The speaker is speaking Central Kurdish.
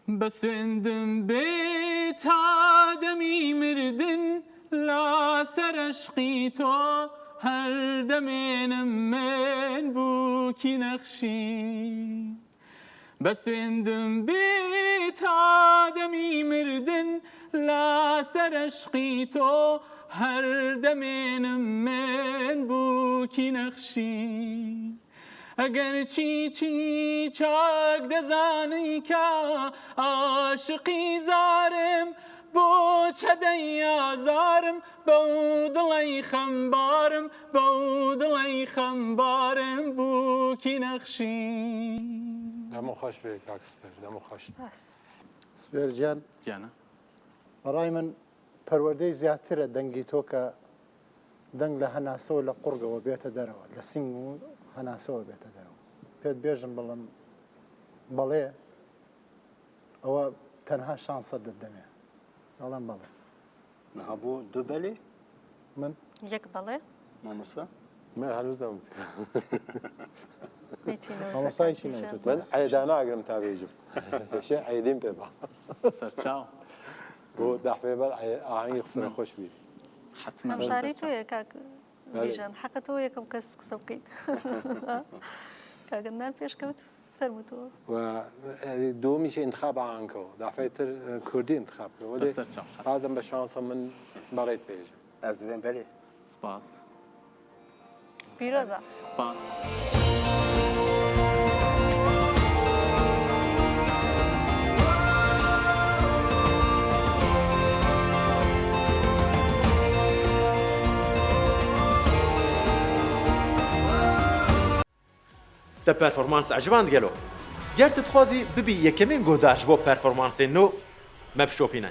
بە سوێندم بێ تا دەمی مردن لە سەر ئەشقی تۆ هەر دەمێنم من بووکی نەخشی بە سوێندم بێ تا دەمی مردن لە سەر ئەشقی تۆ هەر دەمێنم من بووکی نەخشی ئەگەرچی چی چاک دەزانی کە عاشقی زارم بۆ چە دەی ئازارم بەو دڵەی خەمبارم بەو دڵەی خەمبارم بووکی نەخشی. دەمو خۆش بێ کاک سپێر دەمو خۆش. سپاس. سپێر گیان گیانە. بەڕای من پەروەردەی زیاترە دەنگی تۆ کە دەنگ لە هەناسەوە لە قوڕگەوە بێتە دەرەوە لە سینگ و هەناسەوە بێتە دەرەوە پێت بێژم بڵم بەڵێ ئەوە تەنها شانسە دەدەمێ دەڵێم بەڵێ. نها بۆ دو بەلێ؟ من؟ یەک بەڵێ. مامۆستا؟ من هەنووز نەوت. مامۆستای چی نەوتوتە؟ من عێدا ناگرم تا بێژم. پێشێ عێدیم پێ با. سەرچاو. بۆ دەحبێ بەر ئاهەنگی فرە خۆش بی. حەتمەن. هەمشاری تۆیە کاک بیژەن حەقە تۆ یەکەم کەس قسە بکەیت. کاک عەدنان پێشکەوت فەرموو تۆ. و دووەمیش ئینتخاب ئاهەنگەوە دافعی تر کوردی ئینتخاب کە وەلێ بەسەرچاو. بازم بە شانسە من بەڵێت پێژم. ئەز دبێم بەلێ. سپاس. پیرۆزە. سپاس. Te performans eciband gelo? Ger tu dixwazî bibî yekemîn guhdar ji bo performansên nû, me bişopîne.